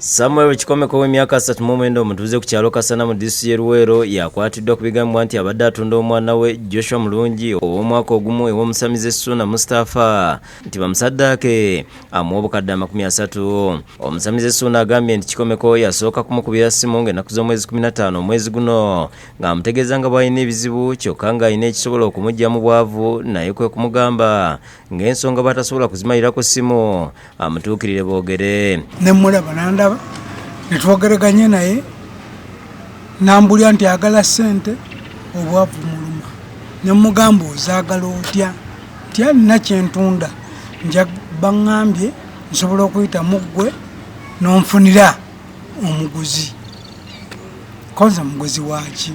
Samuel Kikomeko w'emyaka 39, omutuuze ku kyalo Kasana mu disitulikiti y'e Luweero, yakwatiddwa ku bigambibwa nti abadde atunda omwana we Joshua Mulungi ow'omwaka ogumu ew'omusamize Ssuuna Mustapha nti bamusaddaake amuwa obukadde 30. Omusamize Ssuuna agambye nti Kikomeko yasooka kumukubira ssimu ng'ennaku z'omwezi 15 omwezi guno ng'amutegeeza nga bw'alina ebizibu kyokka ng'alina ekisobola okumuggya mu bwavu, naye kwe kumugamba ng'ensonga bw'atasobola kuzimalira ku ssimu amutuukirire boogere. Nemulaba nandaba netwogeraganye naye, nambulya nti agala ssente, obwavu muluma. Nemugamba, "Ozaagala otya?" Nti alina kyentunda, nja baŋŋambye nsobola okuyita mu ggwe n'onfunira omuguzi. Konze muguzi waaki?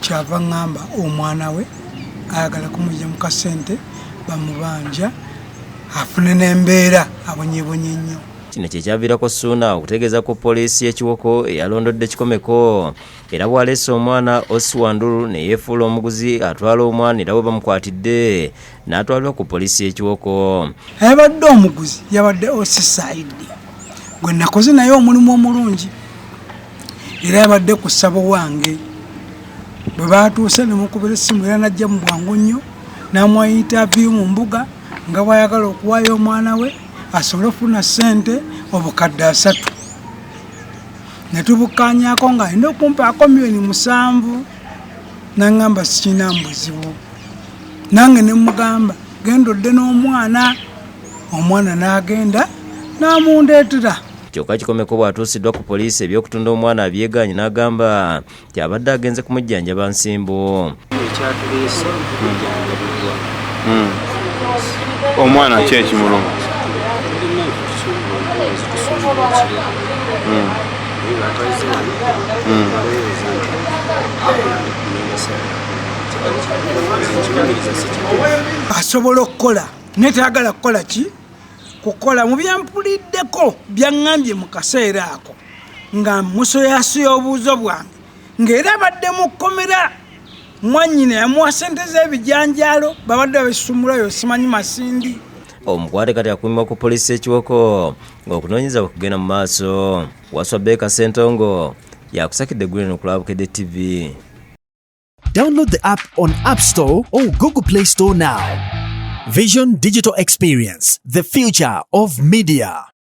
Kyava ŋŋamba omwana we ayagala kumugya mu kasente bamubanja afune n'embeera, abonyebonye nnyo. Kino kye kyaviirako Ssuuna okutegeeza ku poliisi y'e Kiwoko eyalondodde Kikomeko, era bw'aleese omwana Osiwandulu ne yeefuula omuguzi atwala omwana, era bwe bamukwatidde n'atwalibwa ku poliisi y'e Kiwoko. Ayabadde omuguzi yabadde osisaidi gwe nakoze naye omulimu omulungi, era yabadde ku ssabo wange. Bwe batuuse nemukubira essimu, era najja mu bwangu nnyo n'amuwa interview mu mbuga nga bw'ayagala okuwaayo omwana we asobole okufuna ssente obukadde 30. Netubukanyako ng'alina okumpaako miliyoni 7, naŋŋamba sikirina buzibu. Nange nemugamba, "Genda odde n'omwana." Omwana n'agenda n'amundeetera. Kyokka Kikomeko bw'atuusiddwa ku poliisi, ebyokutunda omwana abyegaanyi n'agamba nti abadde agenze kumujjanjaba nsimbu. Ekyatuleese kujjanjabibwa. Omwana ki ekimuluma? Tulina tusuubula tusuubula ekiro, naye batwalize wano balowooza nti nkirumiriza si kituufu. Asobola okukola naye tayagala kukola ki kukola. Mu byampuliddeko byaŋŋambye mu kaseera ako nga musoyasuya obuuzo bwange, ng'era abadde mu kkomera, mwannyina yamuwa sente z'ebijanjaalo, babadde babisumulayo simanyi Masindi. Omukwate kati akuumibwa ku poliisi y'e Kiwoko ng'okunoonyereza bwe kugenda mu maaso. Waswa Beeka Sentongo yakusakidde eggulire ku Bukedde TV. Download the app on App Store or Google Play Store now. Vision Digital Experience, the future of media.